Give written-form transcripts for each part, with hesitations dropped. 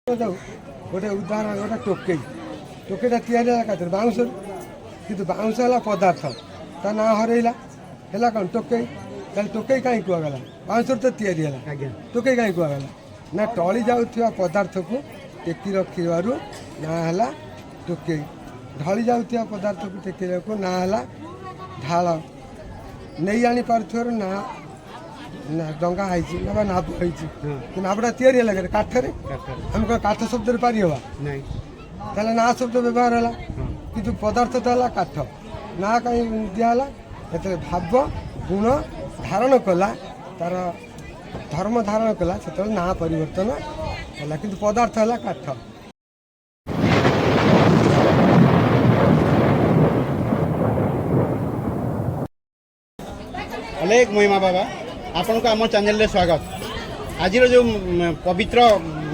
ଯାଉ ଗୋଟେ ଉଦାହରଣ, ଗୋଟେ ଟୋକେଇ। ଟୋକେଇଟା ତିଆରି ହେଲା କାଠରେ, ବାଉଁଶରୁ। କିନ୍ତୁ ବାଉଁଶ ହେଲା ପଦାର୍ଥ, ତା ନାଁ ହରେଇଲା, ହେଲା କ'ଣ? ଟୋକେଇ। ତାହେଲେ ଟୋକେଇ କାହିଁ କୁହାଗଲା? ବାଉଁଶରୁ ତ ତିଆରି ହେଲା। ଟୋକେଇ କାହିଁ କୁହାଗଲା ନା, ଟଳି ଯାଉଥିବା ପଦାର୍ଥକୁ ଟେକି ରଖିବାରୁ ନାଁ ହେଲା ଟୋକେଇ। ଢଳି ଯାଉଥିବା ପଦାର୍ଥକୁ ଟେକିବାକୁ ନାଁ ହେଲା ଢାଳ। ନେଇ ଆଣି ପାରୁଥିବାରୁ ନାଁ ନା ଡଙ୍ଗା ହେଇଛି ନା ବା ନାବ ହେଇଛି। କିନ୍ତୁ ନାବଟା ତିଆରି ହେଲା କେତେ? କାଠରେ। ଆମେ କ'ଣ କାଠ ଶବ୍ଦରେ ପାରିହେବା? ନାଇଁ। ତାହେଲେ ନା ଶବ୍ଦ ବ୍ୟବହାର ହେଲା, କିନ୍ତୁ ପଦାର୍ଥ ତ ହେଲା କାଠ। ନା କାହିଁ ଦିଆହେଲା? ଯେତେବେଳେ ଭାବ ଗୁଣ ଧାରଣ କଲା, ତାର ଧର୍ମ ଧାରଣ କଲା, ସେତେବେଳେ ନାଁ ପରିବର୍ତ୍ତନ ହେଲା, କିନ୍ତୁ ପଦାର୍ଥ ହେଲା କାଠ। ଅଲେଖ ମହିମା ବାବା, ଆପଣଙ୍କୁ ଆମ ଚ୍ୟାନେଲରେ ସ୍ୱାଗତ। ଆଜିର ଯେଉଁ ପବିତ୍ର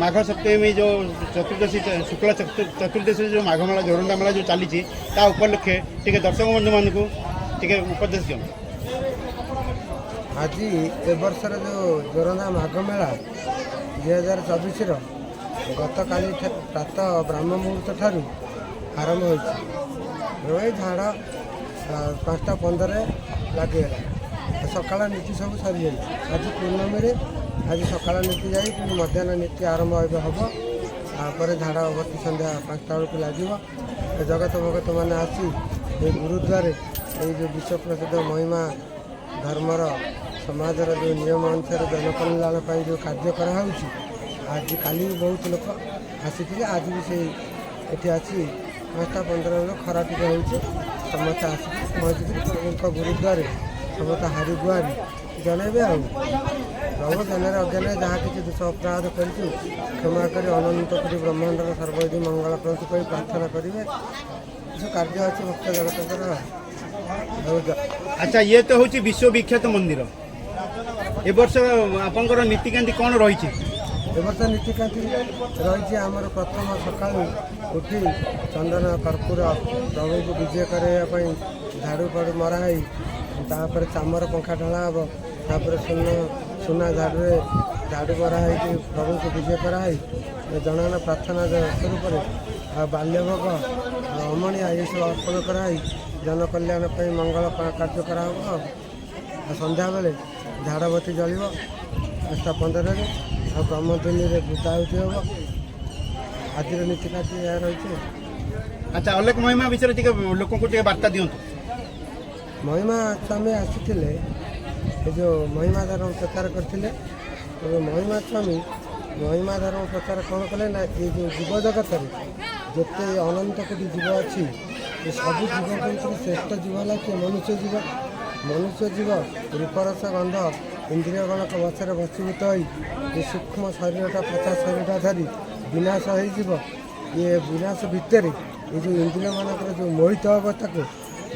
ମାଘ ସପ୍ତମୀ, ଯେଉଁ ଚତୁର୍ଦ୍ଦଶୀ, ଶୁକ୍ଳ ଚତୁର୍ଦ୍ଦଶୀ, ଯେଉଁ ମାଘ ମେଳା, ଯୋରନ୍ଦା ମେଳା ଯେଉଁ ଚାଲିଛି, ତା ଉପଲକ୍ଷେ ଟିକେ ଦର୍ଶକ ବନ୍ଧୁମାନଙ୍କୁ ଟିକେ ଉପଦେଶ ଦିଅନ୍ତୁ। ଆଜି ଏ ବର୍ଷର ଯେଉଁ ଯୋରନ୍ଦା ମାଘ ମେଳା 2024ର ଗତକାଲି ପ୍ରାତଃ ବ୍ରାହ୍ମ ମୁହୂର୍ତ୍ତ ଠାରୁ ଆରମ୍ଭ ହୋଇଛି ଏବଂ ଏଇ ଝାଡ଼ 5ଟା 15ରେ ଲାଗିଗଲା। ସକାଳ ନୀତି ସବୁ ସରିଯାଇଛି। ଆଜି ପୂର୍ଣ୍ଣମୀରେ ଆଜି ସକାଳ ନୀତି ଯାଇ ପୁଣି ମଧ୍ୟାହ୍ନ ନୀତି ଆରମ୍ଭ ଏବେ ହେବ। ତାପରେ ଝାଡ଼ବତୀ ସନ୍ଧ୍ୟା 5ଟା ବେଳକୁ ଲାଗିବ। ଏ ଜଗତ ଭଗତମାନେ ଆସି ଏଇ ଗୁରୁଦ୍ୱାରେ ଏଇ ଯେଉଁ ବିଶ୍ୱପ୍ରସିଦ୍ଧ ମହିମା ଧର୍ମର ସମାଜର ଯେଉଁ ନିୟମ ଅନୁସାରେ ଜନକଲ୍ୟାଣ ପାଇଁ ଯେଉଁ କାର୍ଯ୍ୟ କରାହେଉଛି, ଆଜି କାଲି ବି ବହୁତ ଲୋକ ଆସିଥିଲେ। ଆଜି ବି ସେଇ ଏଠି ଆସି 5ଟା 15 ବେଳକୁ, ଖରା ଟିକେ ହେଉଛି, ସମସ୍ତେ ଆସିକି ପହଞ୍ଚିକିରି ପ୍ରଭୁଙ୍କ ଗୁରୁଦ୍ୱାରେ ସମସ୍ତେ ହାରି ଗୁହାରି ଜଣାଇବେ। ଆଉ ପ୍ରଭୁ, ଜ୍ଞାନରେ ଅଜ୍ଞାନରେ ଯାହା କିଛି ଦୋଷ ଅପରାଧ କରିଛୁ କ୍ଷମା କରି ଅନନ୍ତ କୋଟି ବ୍ରହ୍ମାଣ୍ଡର ସର୍ବଦି ମଙ୍ଗଳ କରନ୍ତୁ କହି ପ୍ରାର୍ଥନା କରିବେ। ଏସବୁ କାର୍ଯ୍ୟ ଅଛି ଭକ୍ତ ଜଗତଙ୍କର ଆଉ ଆଚ୍ଛା, ଇଏ ତ ହେଉଛି ବିଶ୍ୱବିଖ୍ୟାତ ମନ୍ଦିର। ଏ ବର୍ଷ ଆପଣଙ୍କର ନୀତିକାନ୍ତି କ'ଣ ରହିଛି? ଏ ବର୍ଷ ନୀତିକାନ୍ତି ରହିଛି ଆମର, ପ୍ରଥମ ସକାଳୁ ଉଠି ଚନ୍ଦନ କର୍ପୂର ପ୍ରଭୁଙ୍କୁ ବିଜେ କରାଇବା ପାଇଁ ଝାଡ଼ୁ ଫାଡ଼ୁ ମରା ହେଇ, ତାପରେ ଚାମର ପଙ୍ଖା ଢଳା ହେବ। ତାପରେ ସୁନା ଝାଡ଼ୁରେ ଝାଡ଼ୁ ମରା ହେଇକି ପ୍ରଭୁଙ୍କୁ ବିଜେ କରାହେଇ ଜଣାଣ ପ୍ରାର୍ଥନା ସ୍ୱରୂପରେ ଆଉ ବାଲ୍ୟଭୋଗ, ଅମଣିଆ ଏସବୁ ଅର୍ପଣ କରାହେଇ ଜନକଲ୍ୟାଣ ପାଇଁ ମଙ୍ଗଳ କାର୍ଯ୍ୟ କରାହେବ। ଆଉ ସନ୍ଧ୍ୟାବେଳେ ଝାଡ଼ବତୀ ଜଳିବ 5ଟା 15ରେ, ଆଉ ବ୍ରହ୍ମଧ୍ୱନିରେ ବୃତ୍ତାହୁତି ହେବ। ଆଜିର ନୀତିକାନ୍ତି ଏହା ରହିଛି। ଆଚ୍ଛା, ଅଲେଖ ମହିମା ବିଷୟରେ ଟିକେ ଲୋକଙ୍କୁ ଟିକେ ବାର୍ତ୍ତା ଦିଅନ୍ତୁ। ମହିମା ସ୍ୱାମୀ ଆସିଥିଲେ, ଏ ଯେଉଁ ମହିମା ଧର୍ମ ପ୍ରଚାର କରିଥିଲେ। ଏବଂ ମହିମା ସ୍ୱାମୀ ମହିମା ଧର୍ମ ପ୍ରଚାର କ'ଣ କଲେ ନା, ଏ ଯେଉଁ ଜୀବ ଜଗତରେ ଯେତେ ଅନନ୍ତ କୋଟି ଜୀବ ଅଛି, ଏ ସବୁ ଜୀବଙ୍କ ଭିତରେ ଶ୍ରେଷ୍ଠ ଜୀବ ହେଲା କିଏ? ମନୁଷ୍ୟ ଜୀବ। ମନୁଷ୍ୟ ଜୀବ ରୂପରସ ଗନ୍ଧ ଇନ୍ଦ୍ରିୟ ଗଣକ ବଶରେ ବଶୀଭୂତ ହୋଇ ଏ ସୂକ୍ଷ୍ମ ଶରୀରଟା, ପଚା ଶରୀରଟା ଧରି ବିନାଶ ହେଇଯିବ। ଇଏ ବିନାଶ ଭିତରେ ଏ ଯେଉଁ ଇନ୍ଦ୍ରିୟମାନଙ୍କର ଯେଉଁ ମୋହିତ ଅବସ୍ଥାକୁ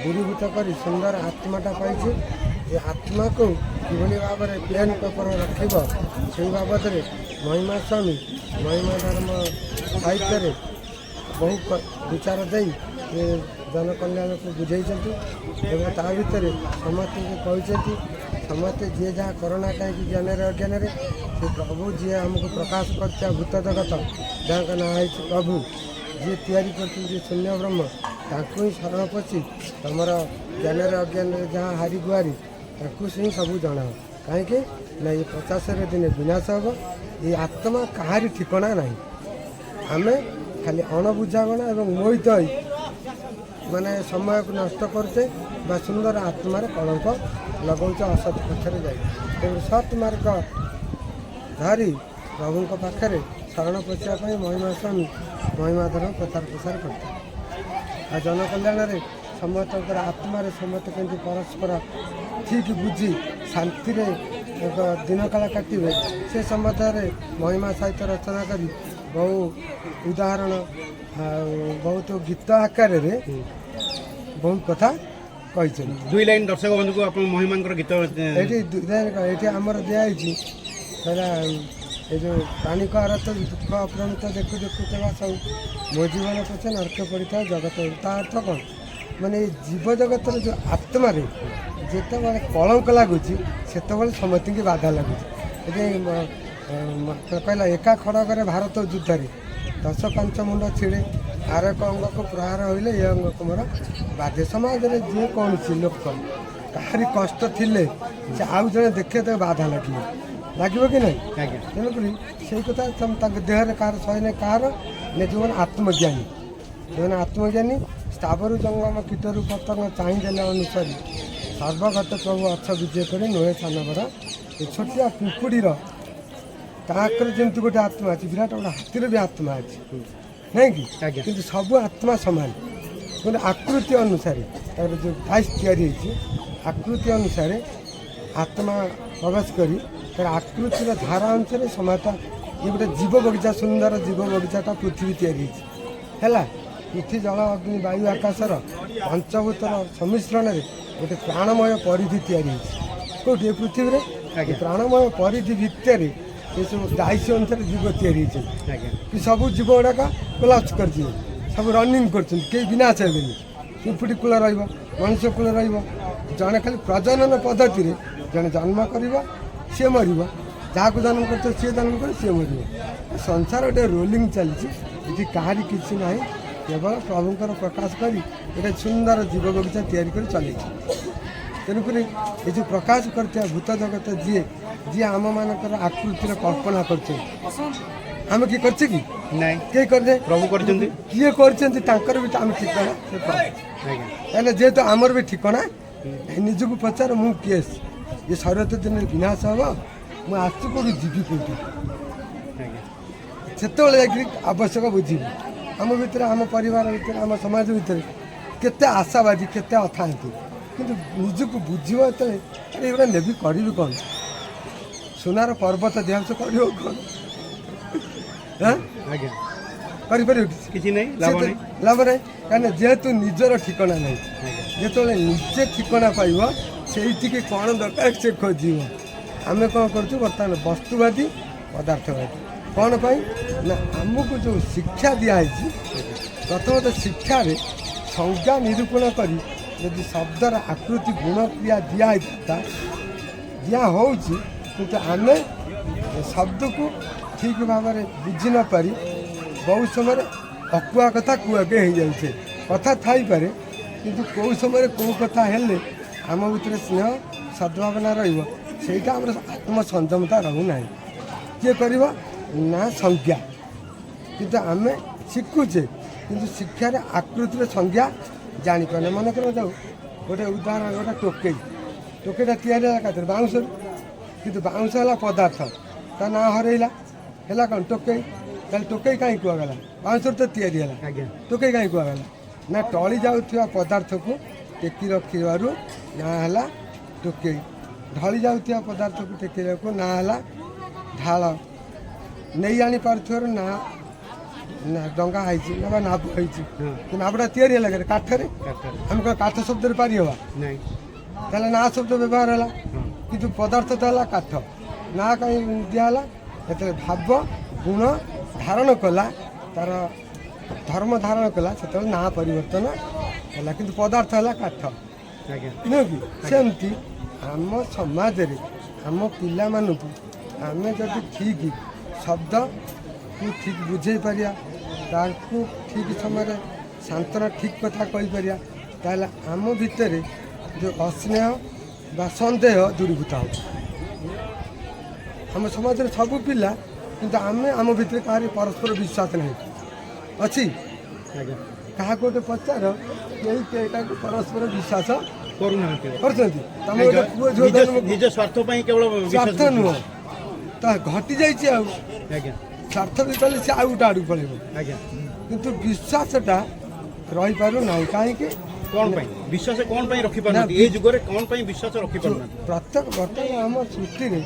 ଦୂରୀଭୂତ କରି ସୁନ୍ଦର ଆତ୍ମାଟା ପାଇଛି। ଏ ଆତ୍ମାକୁ କିଭଳି ଭାବରେ ପ୍ଲେନ୍ ପେପର ରଖିବ, ସେଇ ବାବଦରେ ମହିମା ସ୍ୱାମୀ ମହିମା ଧର୍ମ ସାହିତ୍ୟରେ ବହୁ ବିଚାର ଦେଇ ଏ ଜନକଲ୍ୟାଣକୁ ବୁଝେଇଛନ୍ତି ଏବଂ ତା ଭିତରେ ସମସ୍ତଙ୍କୁ କହିଛନ୍ତି, ସମସ୍ତେ ଯିଏ ଯାହା କରୋନା କାହିଁକି ଜ୍ଞାନରେ ଅଜ୍ଞାନରେ, ସେ ପ୍ରଭୁ ଯିଏ ଆମକୁ ପ୍ରକାଶ କରିଥିବା ଭୂତ ଜଗତ, ଯାହାଙ୍କ ନାଁ ହେଇଛି ପ୍ରଭୁ, ଯିଏ ତିଆରି କରିଛନ୍ତି ଶୂନ୍ୟ ବ୍ରହ୍ମ, ତାଙ୍କୁ ହିଁ ଶରଣ ପଶି ତମର ଜ୍ଞାନରେ ଅଜ୍ଞାନରେ ଯାହା ହାରି ଗୁହାରି ତାଙ୍କୁ ହିଁ ସବୁ ଜଣାଅ। କାହିଁକି ନା ଏ 50ରେ ଦିନେ ବିନାଶ ହେବ। ଏ ଆତ୍ମା କାହାରି ଠିକଣା ନାହିଁ। ଆମେ ଖାଲି ଅଣବୁଝାମଣା ଏବଂ ମୋହିତ ହୋଇ ମାନେ ସମୟକୁ ନଷ୍ଟ କରୁଛେ ବା ସୁନ୍ଦର ଆତ୍ମାରେ କଳଙ୍କ ଲଗାଉଛେ ଅସତ୍ ପଥରେ ଯାଇ। ତେଣୁ ସତ୍ ମାର୍ଗ ଧରି ପ୍ରଭୁଙ୍କ ପାଖରେ ଶରଣ ପଶିବା ପାଇଁ ମହିମା ସ୍ୱାମୀ ମହିମା ଧର୍ମ ପ୍ରଚାର ପ୍ରସାର କରିଥାଏ। ଆଉ ଜନକଲ୍ୟାଣରେ ସମସ୍ତଙ୍କର ଆତ୍ମାରେ ସମସ୍ତେ କେମିତି ପରସ୍ପର ଠିକ୍ ବୁଝି ଶାନ୍ତିରେ ଏକ ଦିନକାଳ କାଟିବେ, ସେ ସମ୍ବନ୍ଧରେ ମହିମା ସାହିତ୍ୟ ରଚନା କରି ବହୁ ଉଦାହରଣ ଆଉ ବହୁତ ଗୀତ ଆକାରରେ ବହୁତ କଥା କହିଛନ୍ତି। ଦୁଇ ଲାଇନ୍ ଦର୍ଶକ ବନ୍ଧୁକୁ ଆପଣ ମହିମାଙ୍କର ଗୀତ ଏଠି ଏଠି ଆମର ଦିଆହେଇଛି, ହେଲା ଏ ଯେଉଁ ପ୍ରାଣୀକ ଆରତ ଦୁଃଖ ଅପ୍ରମିତ ଦେଖୁ ଦେଖୁ କେବା ସବୁ, ମୋ ଜୀବନ ପଛେ ନର୍କ ପଡ଼ିଥାଏ ଜଗତ। ତା ଅର୍ଥ କ'ଣ? ମାନେ ଏ ଜୀବ ଜଗତର ଯେଉଁ ଆତ୍ମାରେ ଯେତେବେଳେ କଳଙ୍କ ଲାଗୁଛି, ସେତେବେଳେ ସମସ୍ତଙ୍କୁ ବାଧା ଲାଗୁଛି। ଏଠି କହିଲା ଏକା ଖଡ଼ଗରେ ଭାରତ ଯୁଦ୍ଧରେ ଦଶ ପାଞ୍ଚ ମୁଣ୍ଡ ଛିଡ଼େ, ଆର ଏକ ଅଙ୍ଗକୁ ପ୍ରହାର ହୋଇଲେ ଏ ଅଙ୍ଗକୁ ମୋର ବାଧେ। ସମାଜରେ ଯେକୌଣସି ଲୋକ କାହାରି କଷ୍ଟ ଥିଲେ ସେ ଆଉ ଜଣେ ଦେଖିଲେ ତାକୁ ବାଧା ଲାଗିବ, ଲାଗିବ କି ନାହିଁ? ଆଜ୍ଞା। ତେଣୁକରି ସେଇ କଥା ତାଙ୍କ ଦେହରେ କାହାର ସହି ନାହିଁ, କାହାର ନା ଯେଉଁମାନେ ଆତ୍ମଜ୍ଞାନୀ, ଯେଉଁମାନେ ଆତ୍ମଜ୍ଞାନୀ ସ୍ଥାବରୁ ଜଙ୍ଗମ କୀଟରୁ ପତଙ୍ଗ ଚାହିଁଦେଲେ ଅନୁସରି ସର୍ବଗତ ପ୍ରଭୁ ଅଛ ବିଜୟ କରି ନୁହେଁ ସାନ ବଡ଼। ଏ ଛୋଟିଆ ପିମ୍ପୁଡ଼ିର ତାଙ୍କର ଯେମିତି ଗୋଟେ ଆତ୍ମା ଅଛି, ବିରାଟ ଗୋଟେ ହାତୀର ବି ଆତ୍ମା ଅଛି, ନାଇଁ କି? ଆଜ୍ଞା। କିନ୍ତୁ ସବୁ ଆତ୍ମା ସମାନ, କିନ୍ତୁ ଆକୃତି ଅନୁସାରେ ତାର ଯେଉଁ ଡାଇସ୍ ତିଆରି ହେଇଛି, ଆକୃତି ଅନୁସାରେ ଆତ୍ମା ପ୍ରବେଶ କରି ତାର ଆକୃତିର ଧାରା ଅନୁସାରେ ସମାତା। ଇଏ ଗୋଟେ ଜୀବ ବଗିଚା, ସୁନ୍ଦର ଜୀବ ବଗିଚାଟା ପୃଥିବୀ ତିଆରି ହେଇଛି। ହେଲା ପୃଥିବୀ ଜଳ ଅଗ୍ନି ବାୟୁ ଆକାଶର ପଞ୍ଚଭୂତର ସମ୍ମିଶ୍ରଣରେ ଗୋଟେ ପ୍ରାଣମୟ ପରିଧି ତିଆରି ହେଇଛି। କେଉଁଠି? ଏ ପୃଥିବୀରେ। ଆଜ୍ଞା। ଏ ପ୍ରାଣମୟ ପରିଧି ଭିତରେ ଏସବୁ ଡାଇସ୍ ଅନୁସାରେ ଜୀବ ତିଆରି ହେଇଛନ୍ତି। ଆଜ୍ଞା। କି ସବୁ ଜୀବ ଗୁଡ଼ାକ କୋଲାପ୍ସ କରିଯିବେ, ସବୁ ରନିଂ କରୁଛନ୍ତି, କେହି ବିନାଶ ହେବେନି। ପିମ୍ପୁଡ଼ି କୂଳ ରହିବ, ମଣିଷ କୂଳ ରହିବ। ଜଣେ ଖାଲି ପ୍ରଜନନ ପଦ୍ଧତିରେ ଜଣେ ଜନ୍ମ କରିବ, ସିଏ ମରିବ। ଯାହାକୁ ଜନ୍ମ କରିଥିବ ସିଏ ଜନ୍ମ କରିବ, ସିଏ ମରିବ। ସଂସାର ଗୋଟେ ରୋଲିଂ ଚାଲିଛି, ଏଠି କାହାରି କିଛି ନାହିଁ। କେବଳ ପ୍ରଭୁଙ୍କର ପ୍ରକାଶ କରି ଗୋଟେ ସୁନ୍ଦର ଜୀବ ବଗିଚା ତିଆରି କରି ଚଲେଇଛି। ତେଣୁକରି ଏ ଯେଉଁ ପ୍ରକାଶ କରିଥିବା ଭୂତ ଜଗତ, ଯିଏ ଯିଏ ଆମମାନଙ୍କର ଆକୃତିର କଳ୍ପନା କରୁଛନ୍ତି, ଆମେ କିଏ କରିଛେ କି? ନାଇଁ। କିଏ କରିଛେ? ପ୍ରଭୁ କରିଛନ୍ତି। କିଏ କରିଛନ୍ତି ତାଙ୍କର ବି ତ ଆମେ ଠିକଣା ସେ ପ୍ରଭୁ। ଆଜ୍ଞା। କାହିଁକିନା ଯେହେତୁ ଆମର ବି ଠିକଣା, ନିଜକୁ ପଚାର ମୁଁ କିଏ? ଏ ଶରୀର ତ ଦିନେ ବିନାଶ ହବ, ମୁଁ ଆସୁଛି କୋଉଠି, ଯିବି କୋଉଠି? ଆଜ୍ଞା। ସେତେବେଳେ ଯାଇକରି ଆବଶ୍ୟକ ବୁଝିବି। ଆମ ଭିତରେ, ଆମ ପରିବାର ଭିତରେ, ଆମ ସମାଜ ଭିତରେ କେତେ ଆଶାବାଦୀ, କେତେ ଅଥାନ୍ତି, କିନ୍ତୁ ନିଜକୁ ବୁଝିବ ଯେତେବେଳେ, ଆରେ ଏଗୁଡ଼ା ନେବି କରିବି କ'ଣ? ସୁନାର ପର୍ବତ ଦେହାଂଶ କରିବ କ'ଣ? ହାଁ? ଆଜ୍ଞା। କରିପାରିବ କିଛି? କିଛି ନାହିଁ, ଲାଭ ସେ ତ ନାହିଁ। ଲାଭ ନାହିଁ, କାହିଁକିନା ଯେହେତୁ ନିଜର ଠିକଣା ନାହିଁ। ଆଜ୍ଞା। ଯେତେବେଳେ ନିଜେ ଠିକଣା ପାଇବ, ସେଇଠିକି କ'ଣ ଦରକାର ସେ ଖୋଜିବ। ଆମେ କ'ଣ କରୁଛୁ ବର୍ତ୍ତମାନ? ବସ୍ତୁବାଦୀ, ପଦାର୍ଥବାଦୀ। କ'ଣ ପାଇଁ ନା ଆମକୁ ଯେଉଁ ଶିକ୍ଷା ଦିଆହେଇଛି, ପ୍ରଥମତଃ ଶିକ୍ଷାରେ ସଂଜ୍ଞା ନିରୂପଣ କରି ଯଦି ଶବ୍ଦର ଆକୃତି ଗୁଣ କ୍ରିୟା ଦିଆ ହେଇଥାନ୍ତା, ଦିଆ ହେଉଛି, କିନ୍ତୁ ଆମେ ଶବ୍ଦକୁ ଠିକ୍ ଭାବରେ ବୁଝି ନପାରି ବହୁତ ସମୟରେ ଅକୁହା କଥା କୁହାକେ ହେଇଯାଉଛେ। କଥା ଥାଇପାରେ, କିନ୍ତୁ କେଉଁ ସମୟରେ କେଉଁ କଥା ହେଲେ ଆମ ଭିତରେ ସ୍ନେହ ସଦ୍ଭାବନା ରହିବ, ସେଇଟା ଆମର ଆତ୍ମସଂଯମତା ରହୁନାହିଁ। କିଏ କରିବ ନା ସଂଜ୍ଞା। କିନ୍ତୁ ଆମେ ଶିଖୁଛେ, କିନ୍ତୁ ଶିକ୍ଷାରେ ଆକୃତିର ସଂଜ୍ଞା ଜାଣିପାରୁନେ। ମନେକର ଯାଉ ଗୋଟେ ଉଦାହରଣ, ଗୋଟେ ଟୋକେଇ। ଟୋକେଇଟା ତିଆରି ହେଲା କାଥିରେ? ବାଉଁଶରୁ। କିନ୍ତୁ ବାଉଁଶ ହେଲା ପଦାର୍ଥ, ତା ନାଁ ହରେଇଲା, ହେଲା କ'ଣ? ଟୋକେଇ। ତାହେଲେ ଟୋକେଇ କାହିଁ କୁହାଗଲା? ବାଉଁଶରୁ ତ ତିଆରି ହେଲା। ଆଜ୍ଞା। ଟୋକେଇ କାହିଁ କୁହାଗଲା ନା ଟଳି ଯାଉଥିବା ପଦାର୍ଥକୁ ଟେକି ରଖିବାରୁ ନାଁ ହେଲା ଟୋକେଇ। ଢଳି ଯାଉଥିବା ପଦାର୍ଥକୁ ଟେକିବାକୁ ନାଁ ହେଲା ଢାଳ। ନେଇ ଆଣି ପାରୁଥିବାରୁ ନାଁ ନା ଡଙ୍ଗା ହେଇଛି ନା ବା ନାବ ହେଇଛି। ହଁ। ନାବଟା ତିଆରି ହେଲା କେତେ? କାଠରେ। କାଠରେ। ଆମେ କ'ଣ କାଠ ଶବ୍ଦରେ ପାରିହେବା? ନାଇଁ। ତାହେଲେ ନା ଶବ୍ଦ ବ୍ୟବହାର ହେଲା, ହଁ। କିନ୍ତୁ ପଦାର୍ଥ ତ ହେଲା କାଠ, ନା କାହିଁ ଦିଆହେଲା? ଯେତେବେଳେ ଭାବ ଗୁଣ ଧାରଣ କଲା, ତାର ଧର୍ମ ଧାରଣ କଲା, ସେତେବେଳେ ନାଁ ପରିବର୍ତ୍ତନ ହେଲା, କିନ୍ତୁ ପଦାର୍ଥ ହେଲା କାଠ। ଆଜ୍ଞା। ନୁହେଁ କି? ସେମିତି ଆମ ସମାଜରେ ଆମ ପିଲାମାନଙ୍କୁ ଆମେ ଯଦି ଠିକ୍ ଶବ୍ଦକୁ ଠିକ୍ ବୁଝେଇ ପାରିବା, ତାଙ୍କୁ ଠିକ୍ ସମୟରେ ସାନ୍ତ୍ୱନା ଠିକ୍ କଥା କହିପାରିବା, ତାହେଲେ ଆମ ଭିତରେ ଯେଉଁ ଅସ୍ନେହ ବା ସନ୍ଦେହ ଦୂରୀଭୂତ ହେବ। ଆମ ସମାଜରେ ସବୁ ପିଲା, କିନ୍ତୁ ଆମେ ଆମ ଭିତରେ କାହାରି ପରସ୍ପର ବିଶ୍ୱାସ ନାହିଁ। ଅଛି? ଆଜ୍ଞା। କାହାକୁ ଗୋଟେ ପଚାର, କେହି କେହିଟାକୁ ପରସ୍ପର ବିଶ୍ୱାସ କରୁନାହାନ୍ତି। କରୁଛନ୍ତି? ତମେ ଗୋଟେ ପୁଅ ଝିଅ ନିଜ ଜନ୍ମ ନିଜ ସ୍ୱାର୍ଥ ପାଇଁ କେବଳ ବିଶ୍ୱାସ ସ୍ୱାର୍ଥ କରୁଛନ୍ତି। ନୁହଁ ତ ଘଟି ଯାଇଛି ଆଉ। ଆଜ୍ଞା। ସ୍ୱାର୍ଥ ବି କଲେ ସେ ଆଉ ଗୋଟେ ଆଡ଼କୁ ପଳେଇବ। ଆଜ୍ଞା। କିନ୍ତୁ ବିଶ୍ୱାସଟା ରହିପାରୁନାହିଁ କାହିଁକି? କ'ଣ ପାଇଁ ବିଶ୍ୱାସ କ'ଣ ପାଇଁ ରଖିପାରୁନାହାନ୍ତି? ଏ ଯୁଗରେ କ'ଣ ପାଇଁ ବିଶ୍ୱାସ ରଖିପାରୁନାହାନ୍ତି? ପ୍ରତ୍ୟେକ ବର୍ତ୍ତମାନ ଆମ ସୃଷ୍ଟିରେ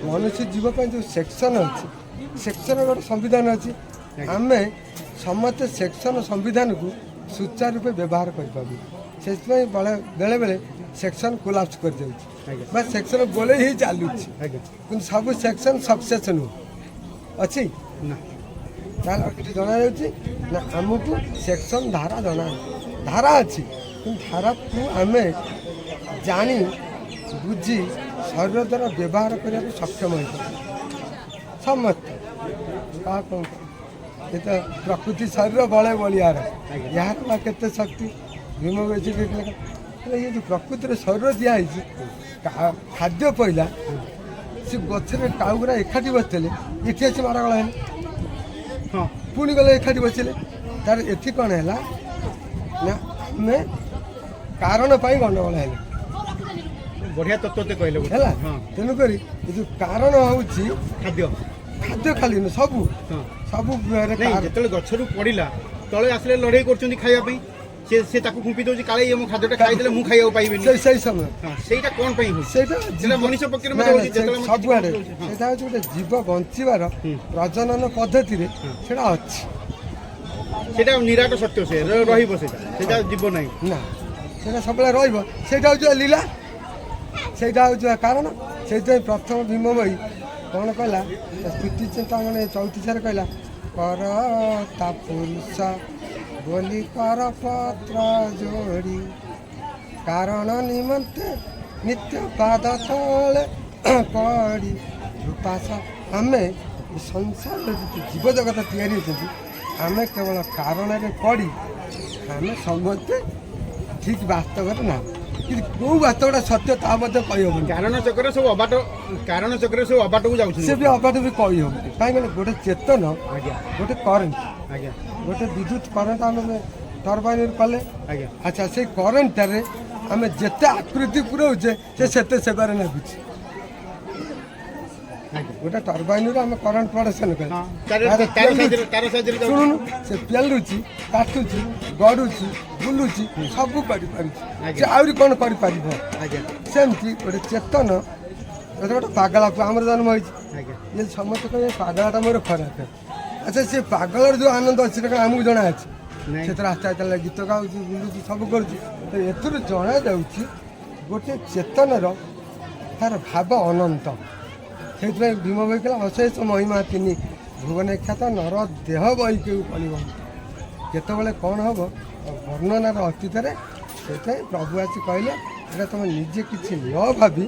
ମନୁଷ୍ୟ ଜୀବ ପାଇଁ ଯେଉଁ ସେକ୍ସନ୍ ଅଛି, ସେକ୍ସନ୍ ଗୋଟେ ସମ୍ବିଧାନ ଅଛି। ଆମେ ସମସ୍ତେ ସେକ୍ସନ୍ ସମ୍ବିଧାନକୁ ସୁଚାରୁ ରୂପେ ବ୍ୟବହାର କରିପାରୁ, ସେଥିପାଇଁ ବେଳେବେଳେ ସେକ୍ସନ୍ କୋଲାପ୍ସ କରିଯାଉଛି ଆଜ୍ଞା। ବା ସେକ୍ସନ୍ ଗୋଳେଇ ହେଇ ଚାଲୁଛି। ଆଜ୍ଞା। କିନ୍ତୁ ସବୁ ସେକ୍ସନ୍ ସକ୍ସେସ୍ ନୁହଁ। ଅଛି? ନା। ତାହେଲେ ଏଠି ଜଣାଯାଉଛି ନା ଆମକୁ ସେକ୍ସନ୍ ଧାରା ଜଣା, ଧାରା ଅଛି, କିନ୍ତୁ ଧାରାକୁ ଆମେ ଜାଣି ବୁଝି ଶରୀର ଦ୍ୱାରା ବ୍ୟବହାର କରିବାକୁ ସକ୍ଷମ ହୋଇପାରୁ। ସମସ୍ତେ କାହା କ'ଣ ଏ ତ ପ୍ରକୃତି ଶରୀର ବଳେ ବଳିଆର, ଏହାର ବା କେତେ ଶକ୍ତି। ଭୀମ ବେଶୀ ହେଲେ ଇଏ ଯେଉଁ ପ୍ରକୃତିର ଶରୀର ଦିଆହେଇଛି, ଖାଦ୍ୟ ପଇଲା ସେ ଗଛରେ କାଉଗୁରା ଏକାଠି ବସିଥିଲେ, ଏଠି ଆସି ମାଡ଼ଗୋଳ ହେଲେ, ପୁଣି ଗଲେ ଏକାଠି ବସିଲେ। ତାର ଏଠି କ'ଣ ହେଲା ନା ଆମେ କାରଣ ପାଇଁ ଗଣ୍ଡଗୋଳ ହେଲେ। ବଢିଆ ତତ୍ତ୍ୱ କହିଲେ ଗୋଟେ। ହେଲା, ତେଣୁକରି ଏ ଯେଉଁ କାରଣ ହେଉଛି ଖାଦ୍ୟ, ଖାଦ୍ୟ ଖାଲି ନୁହେଁ, ସବୁ ସବୁ ନାଇଁ, ଯେତେବେଳେ ଗଛରୁ ପଡ଼ିଲା ତଳେ ଆସିଲେ ଲଢେଇ କରୁଛନ୍ତି ଖାଇବା ପାଇଁ, ସେ ସେ ତାକୁ ଫୁମ୍ପି ଦଉଛି, କାଳେ ଇଏ ମୋ ଖାଦ୍ୟଟା ଖାଇଦେଲେ ମୁଁ ଖାଇବାକୁ ପାଇବିନି। ସେଇ ସମୟ ସେଇଟା କ'ଣ ପାଇଁ ହଉଛି? ସେଇଟା ସେଇଟା ମଣିଷ ପକ୍ଷରେ ମଧ୍ୟ ହଉଛି, ଯେତେବେଳେ ଆମେ କିଛି ସବୁଆଡ଼େ କରୁଛୁ, ହଁ। ସେଇଟା ହେଉଛି ଗୋଟେ ଜୀବ ବଞ୍ଚିବାର ପ୍ରଜନନ ପଦ୍ଧତିରେ ସେଇଟା ଅଛି। ସେଇଟା ନିରାଟ ସତ୍ୟ, ସେ ରହିବ, ସେଇଟା ଯିବ ନାହିଁ। ନା, ସେଇଟା ସବୁବେଳେ ରହିବ। ସେଇଟା ହେଉଛି ଲୀଳା, ସେଇଟା ହେଉଛି କାରଣ। ସେଇଥିପାଇଁ ପ୍ରଥମ ଭୀମଭୋଇ କ'ଣ କହିଲା, ସ୍ତୁତି ଚିନ୍ତାମଣି ଚଉତିଶାରେ କହିଲା, କର ତା ପୁରୁଷ ବୋଲି କର ପତ୍ର ଯୋଡ଼ି, କାରଣ ନିମନ୍ତେ ନିତ୍ୟ ପାଦ ତଳେ ପଡ଼ି ରୂପାସ। ଆମେ ଏ ସଂସାରରେ ଯେତେ ଜୀବଜଗତ ତିଆରି ହେଇଛନ୍ତି, ଆମେ କେବଳ କାରଣରେ ପଡ଼ି ଆମେ ସମସ୍ତେ ଠିକ୍ ବାସ୍ତବରେ ନା, କିନ୍ତୁ କେଉଁ ବାସ୍ତବଟା ସତ୍ୟ ତାହା ମଧ୍ୟ କହିହେବନି। କାରଣ ଚକ୍ରରେ ସବୁ ଅବାଟ, କାରଣ ଚକ୍ରରେ ସବୁ ଅବାଟକୁ ଯାଉଛନ୍ତି। ସେ ବି ଅବାଟ ବି କହିହେବନି, କାହିଁକି ଗୋଟେ ଚେତନ, ଗୋଟେ କରେଣ୍ଟ, ଗୋଟେ ବିଦ୍ୟୁତ କରେଣ୍ଟ ଆମେ ଟର୍ବାଇନରେ କଲେ, ଆଚ୍ଛା, ସେଇ କରେଣ୍ଟଟାରେ ଆମେ ଯେତେ ଆକୃତି ପୁରଉଛେ ସେ ସେତେ ସେବାରେ ଲାଗୁଛି। ଗୋଟେ ଟର୍ବାଇନରୁ ଆମେ କରେଣ୍ଟ ପ୍ରଡକ୍ସନ କଲେ, ତାର ତାର ସାହାଯ୍ୟରେ ଯାଉଛି। ଶୁଣୁନୁ, ସେ ପେଲୁଛି, କାଟୁଛି, ଗଡ଼ୁଛି, ବୁଲୁଛି, ସବୁ କରିପାରୁଛି। ସେ ଆହୁରି କ'ଣ କରିପାରିବ? ସେମିତି ଗୋଟେ ଚେତନ, ଗୋଟେ ଗୋଟେ ପାଗଳା ପୁଅ ଆମର ଜନ୍ମ ହେଇଛି। ଇଏ ସମସ୍ତେ କହିବେ ପାଗଳାଟା ମୋର ଖରାପ। ଆଚ୍ଛା, ସେ ପାଗଳର ଯେଉଁ ଆନନ୍ଦ ଅଛି ସେଟା କ'ଣ ଆମକୁ ଜଣା ଅଛି? ନାଇଁ। ସେ ତ ରାସ୍ତା ଚାଲିଲା, ଗୀତ ଗାଉଛି, ବୁଲୁଛି, ସବୁ କରୁଛି। ତ ଏଥିରୁ ଜଣାଯାଉଛି ଗୋଟେ ଚେତନର ତାର ଭାବ ଅନନ୍ତ। ସେଇଥିପାଇଁ ଭୀମ ଭାଇ କହିଲା, ଅଶେଷ ମହିମା ତିନି ଭୁବନ ଖ୍ୟାତ, ନର ଦେହ ବହି କେଉଁ ପଡ଼ିବ, କେତେବେଳେ କ'ଣ ହେବ ବର୍ଣ୍ଣନାର ଅତୀତରେ। ସେଇଥିପାଇଁ ପ୍ରଭୁ ଆସି କହିଲେ, ଏଇଟା ତୁମେ ନିଜେ କିଛି ନ ଭାବି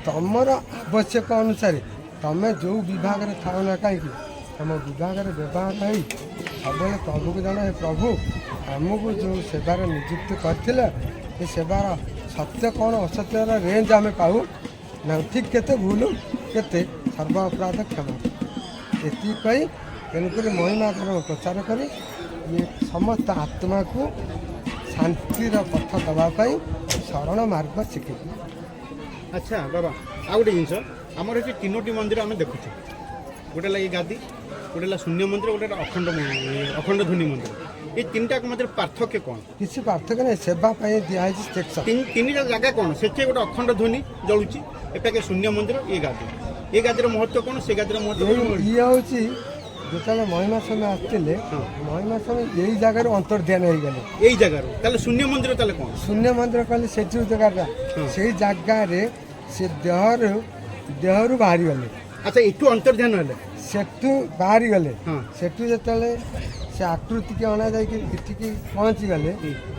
ତମର ଆବଶ୍ୟକ ଅନୁସାରେ ତମେ ଯେଉଁ ବିଭାଗରେ ଥାଅ ନା କାହିଁକି, ତମ ବିଭାଗରେ ବ୍ୟବହାର ହେଇ ସବୁବେଳେ ପ୍ରଭୁକୁ ଜଣା, ହେ ପ୍ରଭୁ, ଆମକୁ ଯେଉଁ ସେବାରେ ନିଯୁକ୍ତି କରିଥିଲେ ସେ ସେବାର ସତ୍ୟ କ'ଣ ଅସତ୍ୟର ରେଞ୍ଜ ଆମେ ପାଉ ନା, ଠିକ୍ କେତେ ଭୁଲ କେତେ, ସର୍ବ ଅପରାଧ କ୍ଷମା, ଏତିକି କହି ତେଣୁକରି ମହିମା ଧର୍ମ ପ୍ରଚାର କରି ଇଏ ସମସ୍ତ ଆତ୍ମାକୁ ଶାନ୍ତିର ପଥ ଦେବା ପାଇଁ ଶରଣ ମାର୍ଗ ଶିଖିଲେ। ଆଚ୍ଛା ବାବା, ଆଉ ଗୋଟେ ଜିନିଷ, ଆମର ଏଠି ତିନୋଟି ମନ୍ଦିର ଆମେ ଦେଖୁଛୁ। ଗୋଟେ ହେଲା ଏ ଗାଦି, ଗୋଟେ ହେଲା ଶୂନ୍ୟ ମନ୍ଦିର, ଗୋଟେ ହେଲା ଅଖଣ୍ଡ ଧ୍ୱନି ମନ୍ଦିର। ଏ ତିନିଟାକ ମଧ୍ୟରେ ପାର୍ଥକ୍ୟ କ'ଣ? କିଛି ପାର୍ଥକ୍ୟ ନାହିଁ, ସେବା ପାଇଁ ଦିଆହେଇଛି ସେକ୍ସନ। ତିନିଟା ଜାଗା କ'ଣ? ସେଠି ଗୋଟେ ଅଖଣ୍ଡ ଧ୍ୱନି ଜଳୁଛି, ଏପାଖେ ଶୂନ୍ୟ ମନ୍ଦିର, ଏ ଗାଦି। ଏ ଗାଦିର ମହତ୍ଵ କ'ଣ? ସେ ଗାଦିର ମହତ୍ଵ ଏଇ କ'ଣ? ଇଏ ହେଉଛି ଯେତେବେଳେ ମହିମା ସ୍ୱାମୀ ଆସିଥିଲେ, ମହିମା ସ୍ୱାମୀ ଏଇ ଜାଗାରୁ ଅନ୍ତର୍ଧ୍ୟାନ ହେଇଗଲେ। ଏଇ ଜାଗାରୁ। ତାହେଲେ ଶୂନ୍ୟ ମନ୍ଦିର ତାହେଲେ କ'ଣ? ଶୂନ୍ୟ ମନ୍ଦିର କହିଲେ ସେଠି ଯୋଉ ଜାଗାଟା, ସେଇ ଜାଗାରେ ସେ ଦେହରୁ ବାହାରିଗଲେ। ଆଚ୍ଛା, ଏଠୁ ଅନ୍ତର୍ଧ୍ୟାନ ହେଲେ, ସେଠୁ ବାହାରିଗଲେ। ସେଠୁ ଯେତେବେଳେ ସେ ଆକୃତିକି ଅଣାଯାଇକି ଏଠିକି ପହଞ୍ଚିଗଲେ,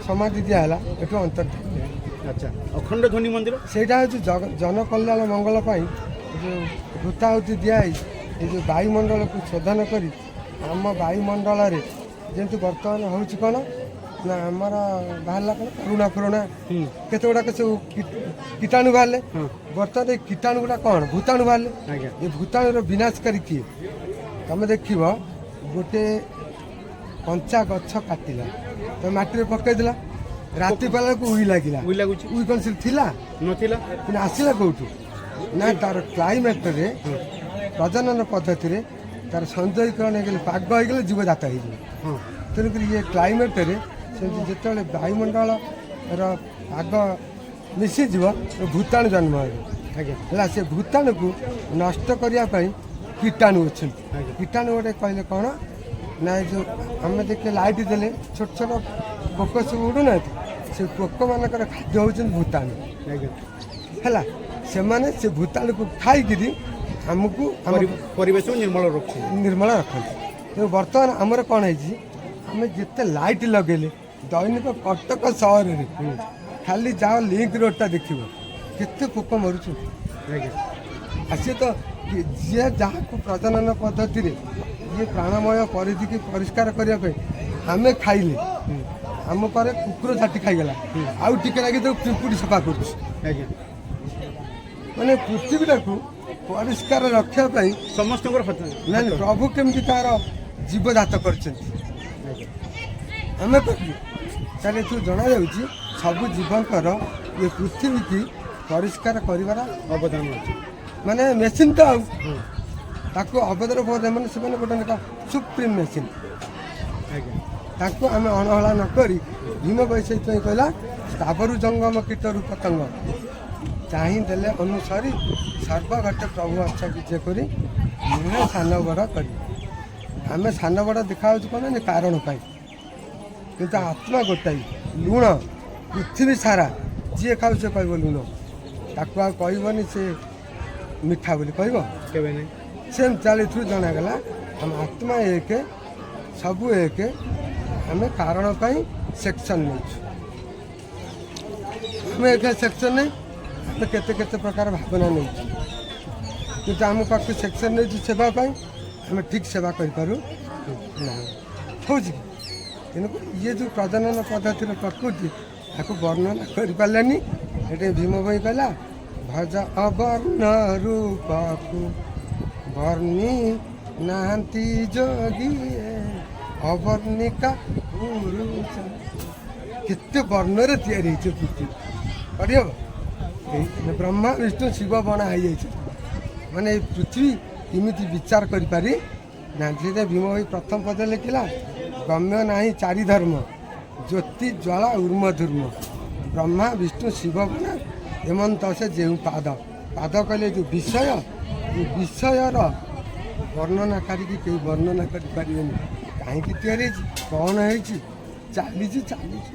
ସମାଧି ଦିଆହେଲା, ଏଠୁ ଅନ୍ତର୍ଧ୍ୟାନ ହେଇଗଲେ। ଆଚ୍ଛା, ଅଖଣ୍ଡ ଧ୍ୱନି ମନ୍ଦିର ସେଇଟା ହେଉଛି ଜନକଲ୍ୟାଣ ମଙ୍ଗଳ ପାଇଁ ଯେଉଁ ଘୃତାହୁତି ଦିଆହେଇ ଏ ଯେଉଁ ବାୟୁମଣ୍ଡଳକୁ ଶୋଧନ କରି ଆମ ବାୟୁମଣ୍ଡଳରେ ଯେମିତି ବର୍ତ୍ତମାନ ହେଉଛି କ'ଣ ନା ଆମର ବାହାରିଲା କ'ଣ କରୁଣା ଫୁରୁଣା କେତେ ଗୁଡ଼ାକ ସବୁ କୀଟାଣୁ ବାହାରିଲେ। ବର୍ତ୍ତମାନ ଏଇ କୀଟାଣୁ ଗୁଡ଼ା କ'ଣ ଭୂତାଣୁ ବାହାରିଲେ। ଏ ଭୂତାଣୁର ବିନାଶକାରୀ କିଏ? ତମେ ଦେଖିବ, ଗୋଟେ କଞ୍ଚା ଗଛ କାଟିଲା, ତମେ ମାଟିରେ ପକେଇଦେଲା, ରାତି ପାଇଲାକୁ ଉଇ ଲାଗିଲା। ଉଇ ଲାଗୁଛି। ଉଇ କ'ଣ ସେଠି ଥିଲା? ନଥିଲା। କିନ୍ତୁ ଆସିଲା କୋଉଠୁ ନା ତାର କ୍ଲାଇମେଟରେ ପ୍ରଜନନ ପଦ୍ଧତିରେ ତାର ସଂଯୋଗୀକରଣ ହେଇଗଲେ, ପାଗ ହେଇଗଲେ ଜୀବଜାତ ହେଇଯିବ। ତେଣୁକରି ଇଏ କ୍ଲାଇମେଟରେ ସେମିତି ଯେତେବେଳେ ବାୟୁମଣ୍ଡଳର ପାଗ ମିଶିଯିବ, ଭୂତାଣୁ ଜନ୍ମ ହେବ। ହେଲା, ସେ ଭୂତାଣୁକୁ ନଷ୍ଟ କରିବା ପାଇଁ କୀଟାଣୁ ଅଛନ୍ତି। କୀଟାଣୁ ଗୋଟେ କହିଲେ କ'ଣ ନା ଏ ଯେଉଁ ଆମେ ଦେଖିଲେ ଲାଇଟ୍ ଦେଲେ ଛୋଟ ଛୋଟ ପୋକ ସବୁ ଉଡ଼ୁନାହାନ୍ତି, ସେ ପୋକମାନଙ୍କର ଖାଦ୍ୟ ହେଉଛନ୍ତି ଭୂତାଣୁ। ହେଲା, ସେମାନେ ସେ ଭୂତାଣୁକୁ ଖାଇକିରି ଆମକୁ ଆମ ପରିବେଶକୁ ନିର୍ମଳ ରଖୁଛନ୍ତି। ନିର୍ମଳ ରଖନ୍ତି। ତେଣୁ ବର୍ତ୍ତମାନ ଆମର କ'ଣ ହେଇଛି, ଆମେ ଯେତେ ଲାଇଟ୍ ଲଗେଇଲେ ଦୈନିକ କଟକ ସହରରେ ଖାଲି ଯାଅ ଲିଙ୍କ ରୋଡ଼ଟା ଦେଖିବ କେତେ ପୋକ ମରୁଛନ୍ତି। ଆଉ ସିଏ ତ କି ଯିଏ ଯାହାକୁ ପ୍ରଜନନ ପଦ୍ଧତିରେ ଇଏ ପ୍ରାଣମୟ ପରିଧିକି ପରିଷ୍କାର କରିବା ପାଇଁ ଆମେ ଖାଇଲେ, ଆମ ପରେ କୁକୁର ଝାଟି ଖାଇଗଲା, ଆଉ ଟିକେ ଲାଗି ତାକୁ ପିମ୍ପୁଡ଼ି ସଫା କରୁଛି। ମାନେ ପୃଥିବୀଟାକୁ ପରିଷ୍କାର ରଖିବା ପାଇଁ ସମସ୍ତଙ୍କର ଖତ। ନାଇଁ ନାଇଁ, ପ୍ରଭୁ କେମିତି ତାର ଜୀବଜାତ କରିଛନ୍ତି, ଆମେ କରିବୁ। ତାହେଲେ ଏଥିରୁ ଜଣାଯାଉଛି ସବୁ ଜୀବଙ୍କର ଏ ପୃଥିବୀକି ପରିଷ୍କାର କରିବାର ଅବଦାନ ଅଛି। ମାନେ ମେସିନ୍ ତ ଆଉ ତାକୁ ଅବଦାନ ବହୁତ, ମାନେ ସେମାନେ ଗୋଟେ ଲେଖା ସୁପ୍ରିମ୍ ମେସିନ୍। ତାଙ୍କୁ ଆମେ ଅଣହେଳା ନ କରି ଭୀମ ବହି ସେଇଥିପାଇଁ କହିଲା, ସ୍ଥାବରୁ ଜଙ୍ଗମ କୀଟରୁ ପତଙ୍ଗ ଚାହିଁ ଦେଲେ ଅନୁସରି ସର୍ବଘଟେ ପ୍ରଭୁ ଅଛ ବିଜେ କରି ନୁହେଁ ସାନ ବଡ଼ କରି। ଆମେ ସାନ ବଡ଼ ଦେଖାହେଉଛି କ'ଣ ନା କାରଣ ପାଇଁ, କିନ୍ତୁ ଆତ୍ମା ଗୋଟାଏ। ଲୁଣ ପୃଥିବୀ ସାରା ଯିଏ ଖାଉ ସେ କହିବ ଲୁଣ, ତାକୁ ଆଉ କହିବନି ସେ ମିଠା ବୋଲି କହିବ? କେବେ ନାହିଁ। ସେମିତି ଚାଲିଥିରୁ ଜଣାଗଲା ଆମ ଆତ୍ମା ଏକ, ସବୁ ଏକ। ଆମେ କାରଣ ପାଇଁ ସେକ୍ସନ୍ ନେଇଛୁ, ଆମେ ଏକ ସେକ୍ସନ୍ ନେଇ ଆମେ କେତେ କେତେ ପ୍ରକାର ଭାବନା ନେଇଛୁ, କିନ୍ତୁ ଆମ ପାଖକୁ ସେକ୍ସନ୍ ନେଇଛୁ ସେବା ପାଇଁ, ଆମେ ଠିକ୍ ସେବା କରିପାରୁ ନା ହେଉଛି କି? ତେଣୁକରି ଇଏ ଯେଉଁ ପ୍ରଜନନ ପଦ୍ଧତିର ପ୍ରକୃତି, ତାକୁ ବର୍ଣ୍ଣନା କରିପାରିଲେନି। ଏଠି ଭୀମ ବହି କହିଲା, ଭଜ ଅବର୍ଣ୍ଣ ରୂପକୁ ବର୍ଣ୍ଣି ନାହାନ୍ତି ଯୋଗୀ ଅବର୍ଣ୍ଣିକା ପୁରୁଷ। କେତେ ବର୍ଣ୍ଣରେ ତିଆରି ହେଇଛି ପୃଥିବୀ, କରିହେବ? ଏଇ ବ୍ରହ୍ମା ବିଷ୍ଣୁ ଶିବ ବଣା ହେଇଯାଇଛି। ମାନେ ଏଇ ପୃଥିବୀ କେମିତି ବିଚାର କରିପାରି ନାହାନ୍ତି। ସେଇଟା ଭୀମ ଭାଇ ପ୍ରଥମ ପଦ ଲେଖିଲା, ଗମ୍ୟ ନାହିଁ ଚାରି ଧର୍ମ, ଜ୍ୟୋତି ଜ୍ୱାଳା ଉର୍ମ ଧୂର୍ମ, ବ୍ରହ୍ମା ବିଷ୍ଣୁ ଶିବ ବଣା ଏମନ୍ତ ସେ ଯେଉଁ ପାଦ। ପାଦ କହିଲେ ଯେଉଁ ବିଷୟ, ଏ ବିଷୟର ବର୍ଣ୍ଣନା କରିକି କେହି ବର୍ଣ୍ଣନା କରିପାରିବେନି। କାହିଁକି ତିଆରି ହେଇଛି, କ'ଣ ହେଇଛି, ଚାଲିଛି ଚାଲିଛି।